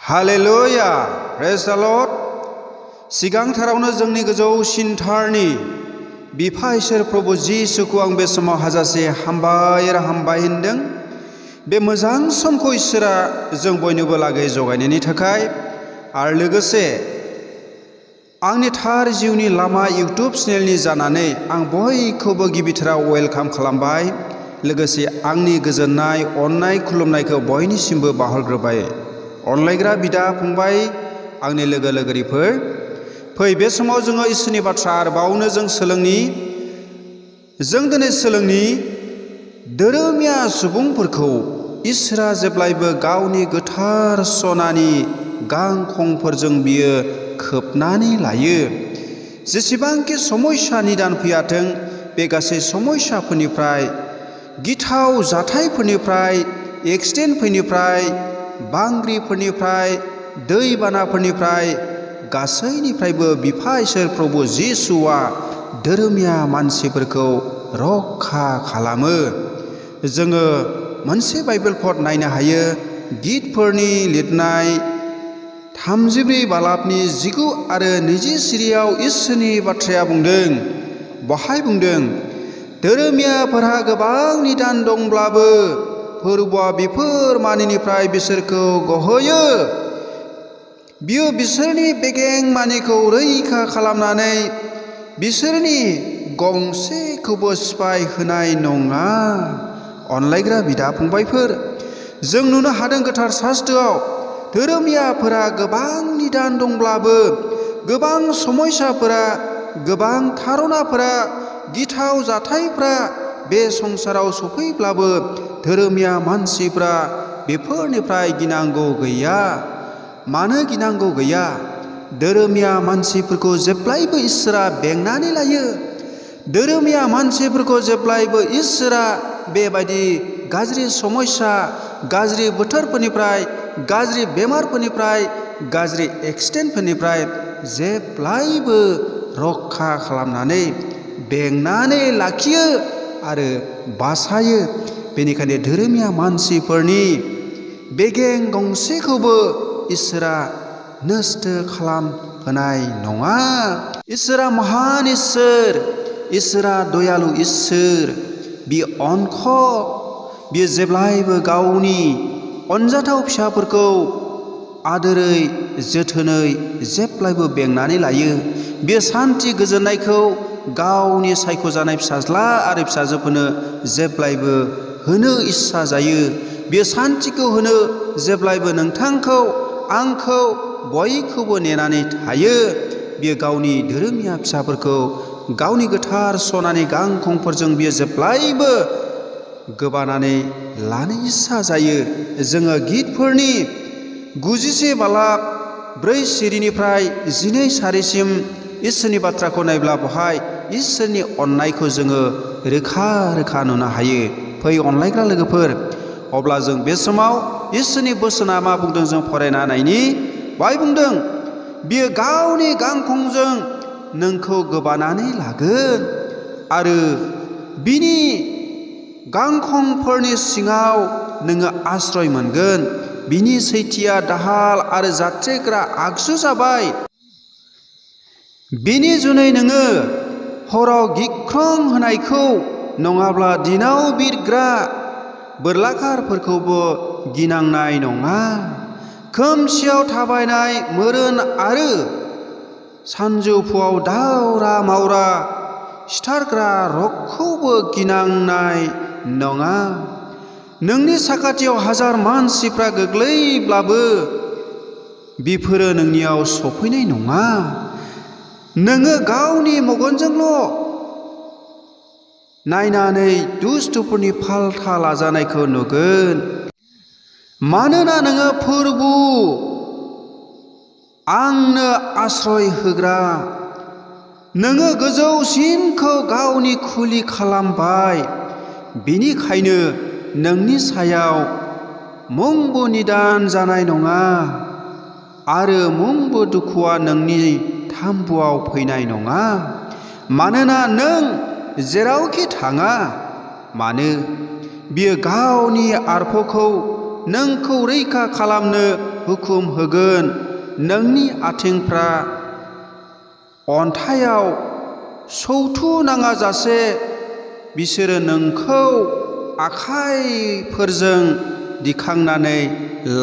Hallelujah praise द lord सिगांथारावनो जोंनि गोजौसिनथारनि बिफा इसोर प्रभु जिसुखौ आं बे समाव हाजासे हामबाय होनदों। बे मोजां समखौ इसोरा जों बयनोबो लागै जगायनायनि थाखाय आरो लोगोसे आंनि थार जिउनि लामा इउटुब चेनेलनि जानानै आं बयखौबो गिबिथाराव वेलकाम खालामबाय। लोगोसे आंनि गोजोननाय अननाय खुलुमनायखौ बयनिसिमबो बावहरग्रोबाय। अनलायग्रा बिदा फंबाय आंनि लोगो लोगोरिफोर, फै बे समाव जोङो इसोरनि बाथ्रा आरोबावनो जों दिनै सोलोंनि धोरोमिया सुबुंफोरखौ इसोरा जेब्लायबो गावनि गोथार सनानि गांखंफोरजों बियो खोबनानै लायो। जेसेबांखि समयसा निदान फैयाथों, बे गासै समयसाफोरनिफ्राय, गिथाव जाथायफोरनिफ्राय, एक्सिडेन्टफोरनिफ्राय, बांग्रिफोरनिफ्राय, दैबानाफोरनिफ्राय, गासैनिफ्रायबो बिफा इसोर प्रभु जिसुआ धोरोमिया मानसिफोरखौ रक्षा खालामो। जोङो मोनसे बाइबेल पद नायनो हायो। गितफोरनि लिरनाय 34 बालाबनि 19 आरो 20 सिरियाव इसोरनि बाथ्राया बुंदों। बाहाय बुंदों, धोरोमियाफोरहा गोबां निदान दंब्लाबो फोरबुआ बेफोर मानिनिफ्राय बिसोरखौ गहोयो। बियो बिसोरनि बेगें मानिखौ रैखा खालामनानै बिसोरनि गंसेखौबो सिफाय होनाय नङा। अनलायग्रा बिदा फंबायफोर, जों नुनो हादों गोथार शास्त्रआव धोरोमियाफोरा गोबां निदान दंब्लाबो, गोबां समयसाफोरा, गोबां थारनाफोरा, गिथाव जाथायफ्रा बे संसाराव सफैब्लाबो धोरोमिया मानसिफ्रा बेफोरनिफ्राय गिनांगौ गैया। मानो गिनांगौ गैया? धोरोमिया मानसिफोरखौ जेब्लायबो इसोरा बेंनानै लायो। धोरोमिया मानसिफोरखौ जेब्लायबो इसोरा बेबायदि गाज्रि समयसा, गाज्रि बोथोरफोरनिफ्राय, गाज्रि बेमारफोरनिफ्राय, गाज्रि एक्सिडेन्टफोरनिफ्राय जेब्लायबो रक्षा खालामनानै बेंनानै लाखियो आरो बासायो। बेनिखायनो धोरोमिया मानसिफोरनि बेगें गंसेखौबो इसोरा नस्थ' खालामहोनाय नङा। इसोरा महान इसोर, इसोरा दयालु इसोर, बियो बियो जेब्लायबो गावनि अनजाथाव फिसाफोरखौ आदोरै जोथोनै जेब्लायबो बेंनानै लायो। बे सान्थि गोजोननायखौ गावनि सायख'जानाय फिसाज्ला आरो फिसाजोफोरनो जेब्लायबो होनो इस्सा जायो। बे सान्थिखौ होनो जेब्लायबो नोंथांखौ, आंखौ, बयखौबो नेनानै थायो। बियो गावनि धोरोमिया फिसाफोरखौ गावनि गोथार सनानि गांखंफोरजों बियो जेब्लायबो गोबानानै लानो इस्सा जायो। जोङो गितफोरनि 91 बालाब 4 सिरिनिफ्राय 12 सारिसिम इसोरनि बाथ्राखौ नायब्ला बहाय इसोरनि अननायखौ जोङो रोखा रोखा नुनो हायो। फै अनलायग्रा लोगोफोर, अब्ला जों बे समाव इसोरनि बोसोना मा बुंदों जों फरायना नायनि। बाय बुंदों, बियो गावनि गांखंजों नोंखौ गोबानानै लागोन आरो बिनि गांखंफोरनि सिङाव नोङो आश्रय मोनगोन। बिनि सैथिया दाहाल आरो जाथ्रेग्रा आगजु जाबाय। बिनि जुनै नोङो हराव गिख्रं होनायखौ नङाब्ला दिनाव बिरग्रा बोरलाखारफोरखौबो गिनांनाय नङा। खोमसियाव थाबायनाय मोरोन आरो सानजौफुआव दावरा मावरा सिथारग्रा रगखौबो गिनांनाय नङा। नोंनि साखाथियाव 1000 मानसिफ्रा गोग्लैब्लाबो बेफोरो नोंनियाव सफैनाय नङा। नोङो गावनि मेगनजोंल' नायनानै दुष्टफोरनि फाल्था लाजानायखौ नुगोन। मानोना नोङो फोरबु आंनो आश्रय होग्रा, नोङो गोजौसिनखौ गावनि खुलि खालामबाय। बेनिखायनो नोंनि सायाव मुंबो निदान जानाय नङा आरो मुंबो दुखुआ नोंनि थाम्बुआव फैनाय नङा। मानोना नों जेरावखि थाङा मानो बियो गावनि आरफखौ नोंखौ रैखा खालामनो हुकुम होगोन, नोंनि आथिंफ्रा अन्थायाव सौथु नाङा जासे बिसोरो नोंखौ आखाइफोरजों दिखांनानै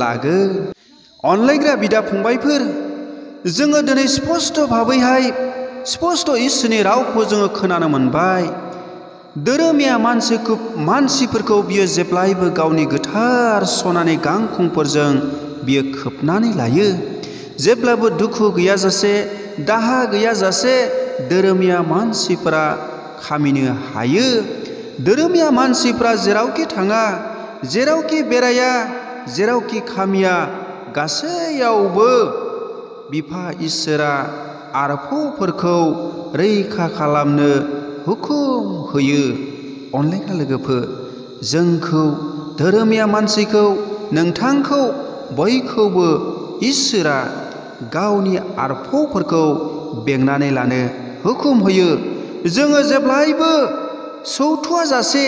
लागोन। अनलायग्रा बिदा फंबायफोर, जोङो दिनै स्पष्ट भाबैहाय स्पष्ट इसोरनि रावखौ जोङो खोनानो मोनबाय। धोरोमिया मानसिफोरखौ बियो जेब्लायबो गावनि गोथार सनानि गांखंफोरजों बियो खोबनानै लायो। जेब्लाबो दुखु गैयाजासे, दाहा गैयाजासे धोरोमिया मानसिफोरा खामिनो हायो। धोरोमिया मानसिफ्रा जेरावखि थाङा, जेरावखि बेराया, जेरावखि खामिया, गासैयावबो बिफा इसोरा आरफफोरखौ रैखा खालामनो हुकुम होयो। अनलायग्रा लोगोफोर, जोंखौ, धोरोमिया मानसिखौ, नोंथांखौ बयखौबो इसोरा गावनि आरफफोरखौ बेंनानै लानो हुकुम होयो। जोङो जेब्लायबो सौथुवा जासे,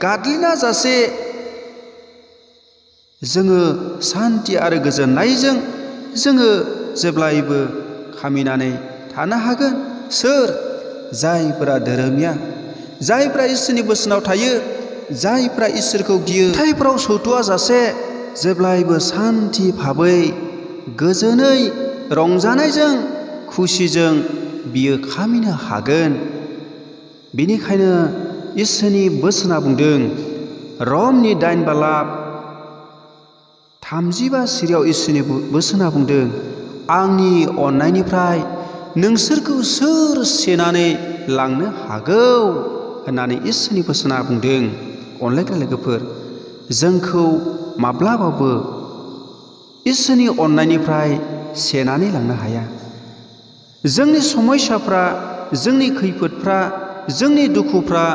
गादलिना जासे जोङो सान्थि आरो गोजोननायजों जोङो जेब्लायबो खामिनानै थानो हागोन। सोर? जायफोरा धोरोमिया, जायफ्रा इसोरनि बोसोनाव थायो, जायफ्रा इसोरखौ गियो, थायफ्राव सौथुवा जासे जेब्लायबो सान्थि भाबै, गोजोनै, रंजानायजों, खुसिजों बियो खामिनो हागोन। बेनिखायनो इसोरनि बोसोना बुंदों, रमनि 8:35 सिरियाव इसोरनि बोसोना बुंदों, आंनि अननायनिफ्राय नोंसोरखौ सोर सेनानै लांनो हागौ होननानै इसोरनि बोसोना बुंदों। अनलायग्रा लोगोफोर, जोंखौ माब्लाबाबो इसोरनि अननायनिफ्राय सेनानै लांनो हाया। जोंनि समयसाफ्रा, जोंनि खैफोदफ्रा, जोंनि दुखुफ्रा,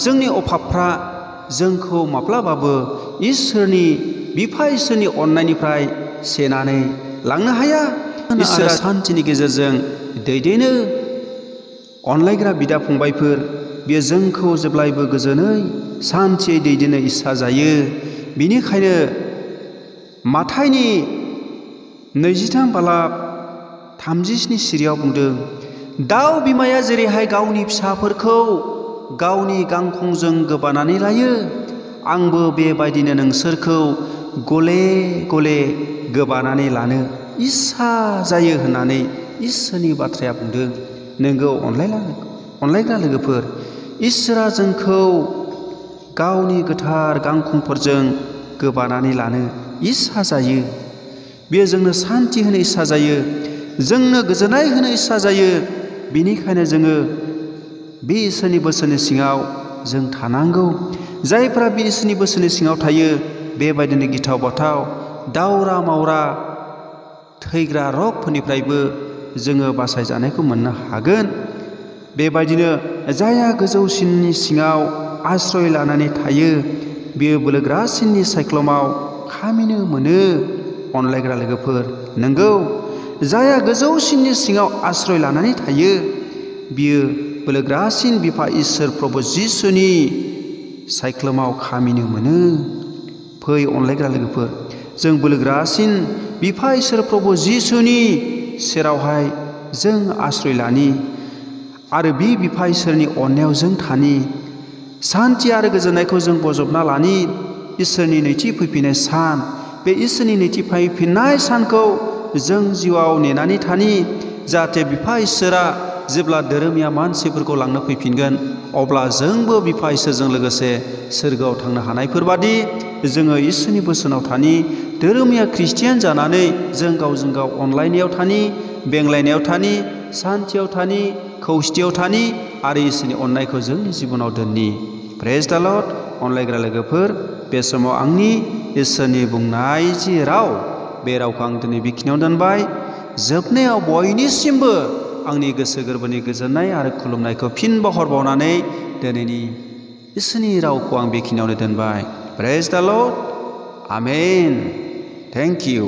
जोंनि अभाबफ्रा जोंखौ माब्लाबाबो इसोरनि, बिफा इसोरनि अननायनिफ्राय सेनानै लांनो हाया। इसोरा सान्थिनि गेजेरजों दैदेनो। अनलायग्रा बिदा फंबायफोर, बियो जोंखौ जेब्लायबो गोजोनै सान्थियै दैदेननो इस्सा जायो। बिनिखायनो माथाइनि 23:37 सिरियाव बुंदों, दाउ बिमाया जेरैहाय गावनि फिसाफोरखौ गावनि गांखंजों गोबानानै लायो, आंबो बेबायदिनो नोंसोरखौ गले गले गोबानानै लानो इस्सा जायो होननानै इसोरनि बाथ्राया बुंदों। नोंगौ अनलायग्रा लोगोफोर, इसोरा जोंखौ गावनि गोथार गांखंफोरजों गोबानानै लानो इस्सा जायो। बेयो जोंनो सान्थि होनो इस्सा जायो, जोंनो गोजोननाय होनो इस्सा जायो। बेनिखायनो जोङो बे इसोरनि बोसोननि सिङाव जों थानांगौ। जायफ्रा बे इसोरनि बोसोननि सिङाव थायो, बेबायदिनो गिथाव बाथाव, दावरा मावरा, थैग्रा रगफोरनिफ्रायबो जोङो बासायजानायखौ मोननो हागोन। बेबायदिनो जायहा गोजौसिननि सिङाव आश्रय लानानै थायो, बियो बोलोग्रासिननि सायख्लुमाव खामिनो मोनो। अनलायग्रा लोगोफोर, नोंगौ, जायहा गोजौसिननि सिङाव आश्रय लानानै थायो, बियो बोलोग्रासिन बिफा इसोर प्रभु जिसुनि सायख्लुमाव खामिनो मोनो। फै अनलायग्रा लोगोफोर, जों बोलोग्रासिन बिफा इसोर प्रभु जिसुनि सेरावहाय जों आश्रय लानि आरो बे बिफा इसोरनि अननायाव जों थानि। सान्थि आरो गोजोननायखौ जों बजबना लानि। इसोरनि नैथि फैफिननाय सान, बे इसोरनि नैथि फैफिननाय सानखौ जों जिउआव नेनानै थानि, जाहाथे बिफा इसोरा जेब्ला धोरोमिया मानसिफोरखौ लांनो फैफिनगोन, अब्ला जोंबो बिफा इसोरजों लोगोसे सोरगोआव थांनो हानायफोरबादि जोङो इसोरनि बोसोनाव थानि। धोरोमिया ख्रिस्टियान जानानै जों गावजों गाव अनलायनायाव थानि, बेंलायनायाव थानि, सान्थियाव थानि, खौसेथियाव थानि आरो इसोरनि अननायखौ जोंनि जिबनाव दोननि। प्रेज द लर्ड। अनलायग्रा लोगोफोर, बे समाव आंनि इसोरनि बुंनाय जि राव, बे रावखौ आं दिनै बेखिनियाव दोनबाय। जोबनायाव बयनिसिमबो आंनि गोसो गोरबोनि गोजोननाय आरो खुलुमनायखौ फिन बावहरबावनानै दिनैनि इसोरनि रावखौ आं बेखिनियावनो दोनबाय। प्रेज द लर्ड। आमेन। Thank you.